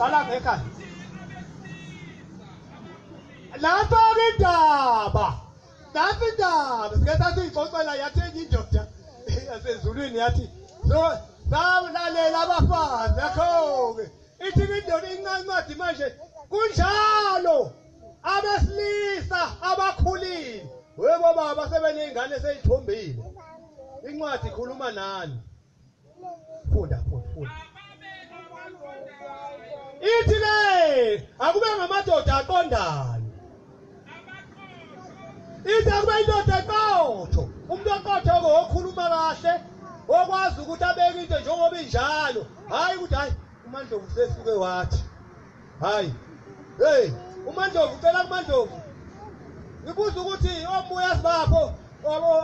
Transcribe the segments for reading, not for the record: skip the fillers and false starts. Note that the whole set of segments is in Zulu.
Qala ngekhaya. Lapho indaba. Lapho indaba sike sathi ixoxela yathi enye indoda yasezulwini yathi so sawulalela abafazi yakho-ke ithi indoda incwadi manje kunjalo abesilisa abakhulile webo baba sebeney'ngane seyithombile incwadi ikhuluma nani funda funda funda ithi le akube ngamadoda aqondayo ithi akube indoda eqotho umuntu oqotho ke okhuluma kahle okwazi ukuthi abeke into njengoba injalo hayi ukuthi hayi uMandlovu sesuke wathi hayi hey uMandlovu ucela kuMandlovu ngibuza ukuthi obuya sibapho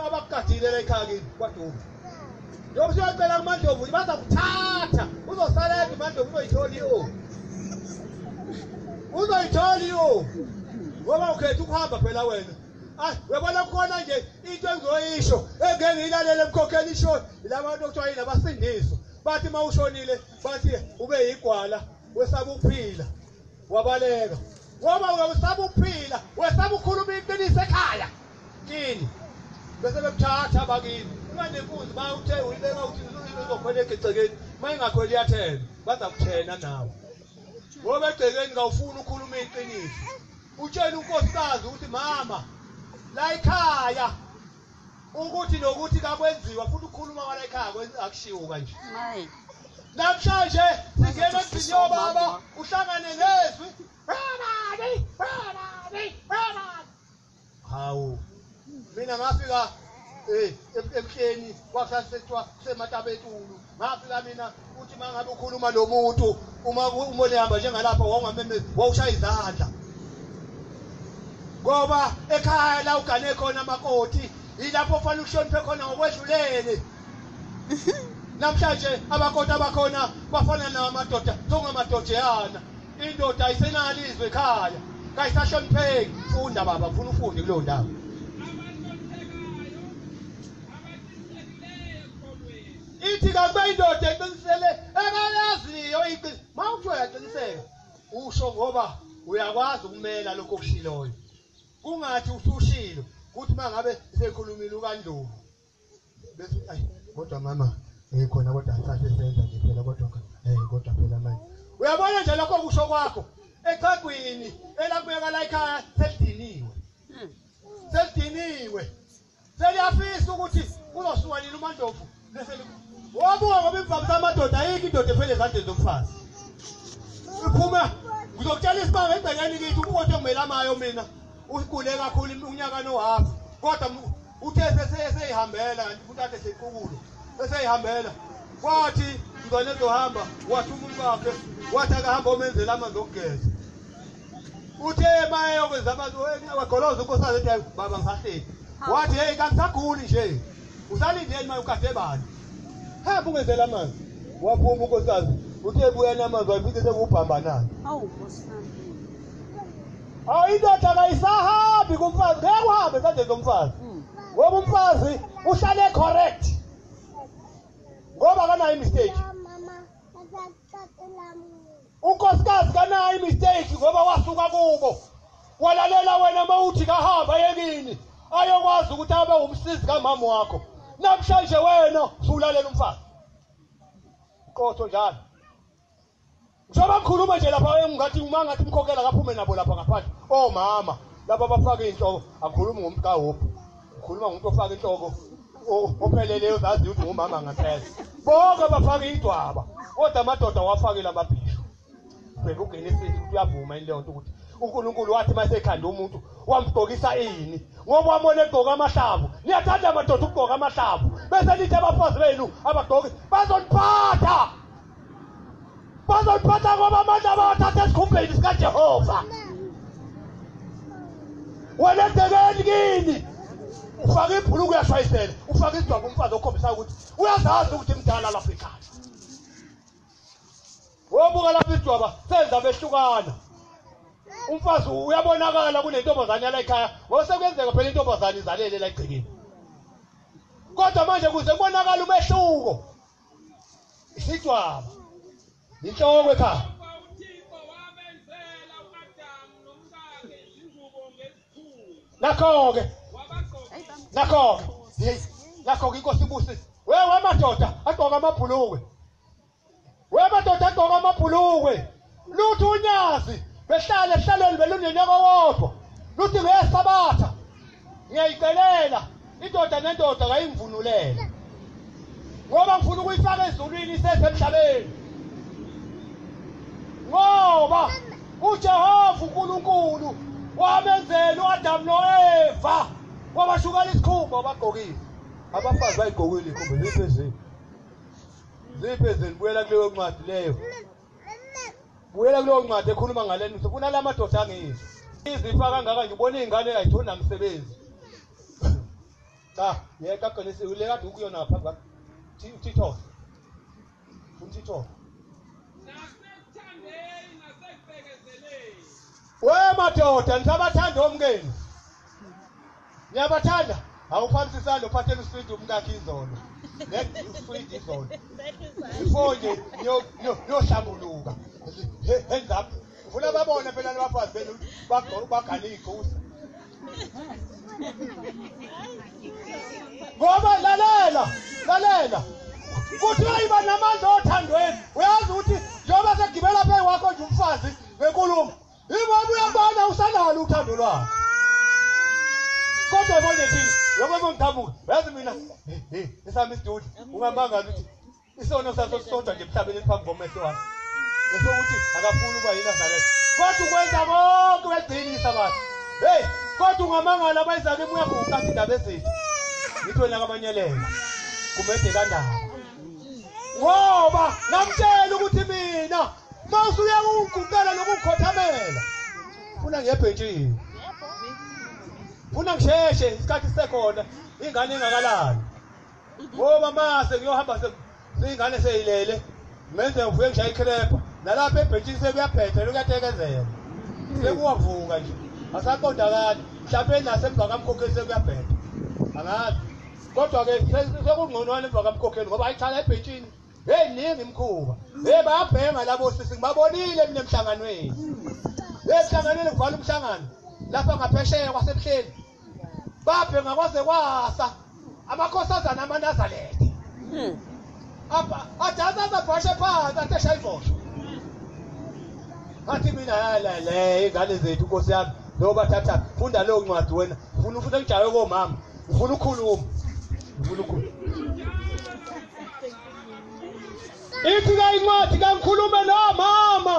abakugadile la ekhaya kini kwaDuma njengoba usuyocela kuMandlovu baza kuthatha uzosala yedwa uMandlovu uzoyithola i-o uzoyithola i-o ngoba ukhetha ukuhamba phela wena ayi uyabona kukhona nje into engizoyisho engeke ngiyilalele emkhokheni isho yilaba bantu okuthiwa yini abasindiswa bathi uma ushonile bathi ube yigwala wesaba ukuphila wabaleka ngoba uyawusaba ukuphila wesaba ukukhuluma iqiniso ekhaya kini bese bekuthatha bakini unganenkunzi ma uthe uyibeka uthi uzokhwela egcekeni ma ingakhweli iyathena baza kuthena nawe ngoba egcekeni kawufuni ukhuluma iqiniso utshela unkosikazi ukuthi mama la ekhaya ukuthi nokuthi kakwenziwa futhi ukukhuluma kwala ekhaya akushiwo kanje namhlanje singena endlini yobaba uhlangane nezwi babani babani babani hawu mina ngafika eh ebuhleni kwakusasethiwa kusematabetulu ngafika mina uthi uma ngabe ukhuluma lo muntu uma umone ehamba njengalapha wawungamemezi wawushaya izandla ngoba ekhaya la ugane khona amakoti yilapho ofanele uhloniphe khona ngokwedlulele namhlanje abakoti abakhona bafana namadoda songamadojeyana indoda ayisenalo izwe ekhaya kayisahlonipheki funda baba ngifuna ufunde kuleyo ndawo ithi kakube indoda eqinisele ekayaziyo iqiniso uma kuthiwa uyaqiniseka usho ngoba uyakwazi ukumela lokho okushiloyo kungathi usushilo kuthi uma ngabe sekhulumile ukaNdlovu bese ayi kodwa mama khona kodwa asase senza nje phela kodwa kodwa phela manje uyabona nje lokho kusho kwakho echagwini elakubeka la ekhaya selidiniwe selidiniwe seliyafisa ukuthi uzosuka nini uMandlovu bese wabuka ngoba imvamisa amadoda ayikho indoda ephele ezandleni zomfazi iphuma ngizokutshela isibanga egcekeni kithi ubukodwa engimelamayo mina ugule kakhulu unyaka nohafu kodwa uthe seseyihambela kanti umuntu ade sequkulo eseyihambela kwathi mntwana ezohamba wathi umuntu wakhe wathi akahamba omenzela amanzi okugeza uthe uma eyokwenza amanzi wagoloza unkosikazi ethi hayi baba ngisahleli wathi heyi kangisaguli nje usalindeni manje ugade bani hamba ungenzela amanzi waphuma unkosikazi uthe ebuya namanzi wafice sekuwubhambanana Awu Nkosi yami. Hawu indoda kayisahambi kumfazi ngeke uhambe esandleni somfazi ngoba umfazi uhlale correct ngoba akanayo imistake unkosikazi kanayo imistake ngoba wasuka kubo walalela wena uma uthi kahamba ayekini ayokwazi ukuthi abe umsizi kamama wakho namhlanje wena usulalela umfazi qotho njalo njengoba ngikhuluma nje lapha engathi uma ngathi umkhokhela akaphume nabo lapha ngaphandle omama laba abafaka inhloko akukhulumi ngomuntu kaHope ukhuluma ngomuntu ofaka inhloko opheleleyo ozaziyo ukuthi ngumama ngempela bonke bafaka idwaba kodwa amadoda wafakile amabhisho bheka uGenesis ukuthi uyavuma yini leyo nto ukuthi uNkulunkulu wathi uma esekhanda umuntu wamgqokisa ini ngoba wamona egqoka amahlamvu niyathanda amadoda ukugqoka amahlamvu bese nithi abafazi benu abagqoki bazoniphatha bazoliphatha ngoba amandla bawathatha esikhumbeni sikaJehova wena egcekeni kini ufake ibhuluku uyashwayisela ufake isidwaba umfazi okhombisa ukuthi uyazazi ukuthi mdala lapha ekhaya wobuka lapha isidwaba senza behlukana umfazi uyabonakala kunentombazane yala ekhaya ngoba sekuyenzeka phela intombazane izalele la egcekeni kodwa manje kuze kubonakala umehluko isidwaba inhloko ekhaya Nakho-ke, nakho-ke, hey, nakho-ke inkosi ibusise. Wewe madoda agqoka amabhulukwe, we madoda agqoka amabhulukwe, luthi unyazi behlale ehlalweni belunonyaka owodwa, luthi ngesabatha ngiyayicelela indoda nendoda kayingivunulele, ngoba ngifuna ukuyifaka ezulwini isesemhlabeni, ngoba uJehova uNkulunkulu wamenzela uAdam noEva wabashukela isikhumba wabagqokile. Abafazi bayigqokile ikhumba ziphezulu, ziphezulu. Buyela kuleyo ncwadi leyo, buyela kuleyo ncwadi ekhuluma ngaleni. Ufuna la madoda angizwa izifa kangaka nje, ubona iy'ngane ayitholi namsebenzi. Cha, yeka qinisiwe le kade ukuyona ngaphambi kwakho. Uthithosa, uthithosa. We madoda, nisabathanda omkenu? Niyabathanda? Awuphamisa isandla uphathele uswidi umkakhe izolo. Uswidi izolo. Before nje niyohlambuluka. Hands up. Ufuna babone phela labafazi benu bagane igqusa. Ngoba lalela, lalela. Kuthiwa iba namandla othandweni. Uyazi ukuthi njengoba segibela phezu kwakho nje umfazi ngenkulumo, ingoba uyabona usanalo uthando lwakhe. Kodwa manje thina yabo ngiqhamuka, uyazi mina esami isidudla ungamangala ukuthi isono saso sisodwa nje emhlabeni phambi komehlo wami, esokuthi akafuni ukuba yiNazaretha, kodwa ukwenza konke uyagcina isabatha. Hey, kodwa ungamangala abayizake uyaguqa indaba ezethu, ngithi wena kamanyelela kumede kandaba, ngoba ngamtshela ukuthi mina mawusuya ukungiguqela nokungikhothamela funa ngiyebhentshini, funa ngisheshe isikhathi sisekhona, ingane ingakalali, ngoba mase ngiyohamba seyingane seyilele, ngenze ngivuke ngishaya ikhrepa nalapha ebhentshini sekuyaphetha lokuyatekezela, sekuwavuka nje asaqondakali, mhlawumbe nasemva kamkhokheli sekuyabheda, angazi. Kodwa-ke sekungconwana emva kamkhokheli ngoba ayichala ebhentshini. Hey, ningi imikhuba. Hey, bayabhenga labo sisi, ngibabonile mina emhlanganweni. Hey, emhlanganweni kuvala umhlangano lapha ngaphesheya kwasebuhleni, babhenga kwaze kwasa amakhosazana amaNazaretha. Adansa abhashe phansi athe shaya ivosho. Ngathi mina hayi le ingane zethu Nkosi yami, lo bathatha funda leyo ncwadi wena, ufuna ufuna ngijawe komama, ufuna ukukhuluma, ufuna ukukhuluma. Ithi ke incwadi kangikhulume nomama.